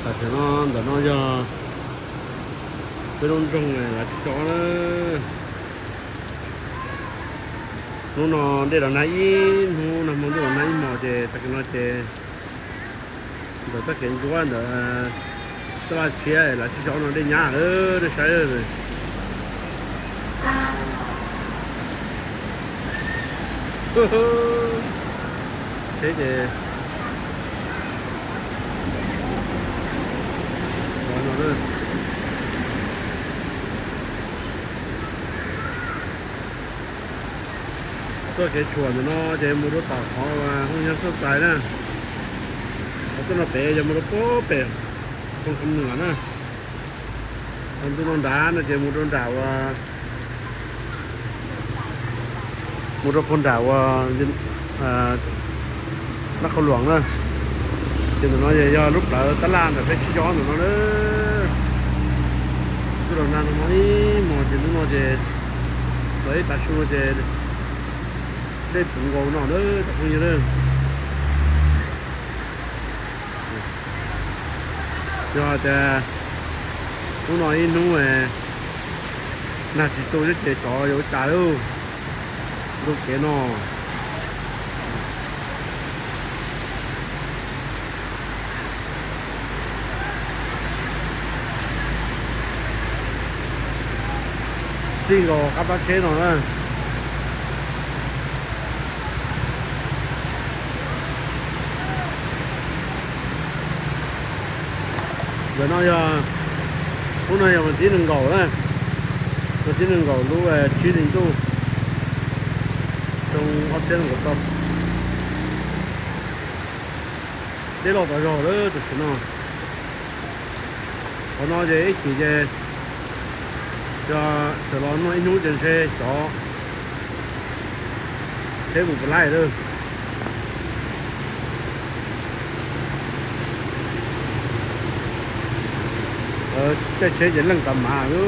Hnub no, hnub no giờ bên ông Trung này là cho nó, hnub no đê đào na ít, hnub no mong đê đào na ít mò chè, ta cái nó chè. Giờ ta kiện chúa, giờ ta là chia là chỉ cho nó đi nhà, ơ, đi sai rồi. Thế thì rồi nó đi. Tôi cái chuột nó, chè mua đồ tỏ khó và không nhớ sốt tài nữa. Có tôi nó bé, giờ mua đồ bố bé, không cấm nữa nữa. Còn tôi nó đá, nó chè mua đồ đảo và mua đồ phôn đảo và, à, ນະຄອນຫຼວງເດີ. ເປັນໜ້ອຍ ຢ່າຫຼຸບເລີຕະຫຼາດແບບເພຊຍ້ອນເນາະເດີ. ຄືເຮົານັ່ງມານີ້ ໝໍເຈັນໝໍເຈັນ ໄດ້ຕາຊູເຈັນ ໄດ້ປຸງເວົ້າເນາະເດີ. ຕາຄູເດີ ຍອດແຕ່ໜູນ້ອຍໜູແອ ໜ້າຊິໂຕເຈຈອຢູ່ຈາເດີ. ລູກເກເນາະ ຈິງກໍກັບມາເຊເນາະ. ເດີເນາະ ຢ່າ ພວກນັ້ນຢ່າວັນທີໜຶ່ງເຂົານະ ວັນທີໜຶ່ງເຂົາ ຮູ້ແວ່ ຊີລິງຕູ້ ຈອງອອບເຊັນຂອງເຂົາ ໄດ້ລອກຕາຈອເດີ ຕົວຊິເນາະ. ເຂົາເນາະ ເຈເອສ ເຈ ຈະ ຈະລອນໜ້ອຍໜູ ເຈນເຊ ຈອ ເຊບຸກໄປໄລ່ເດີ. ເອີ ເຈເຊ ຈະເລັ່ງຕາມມາເດີ.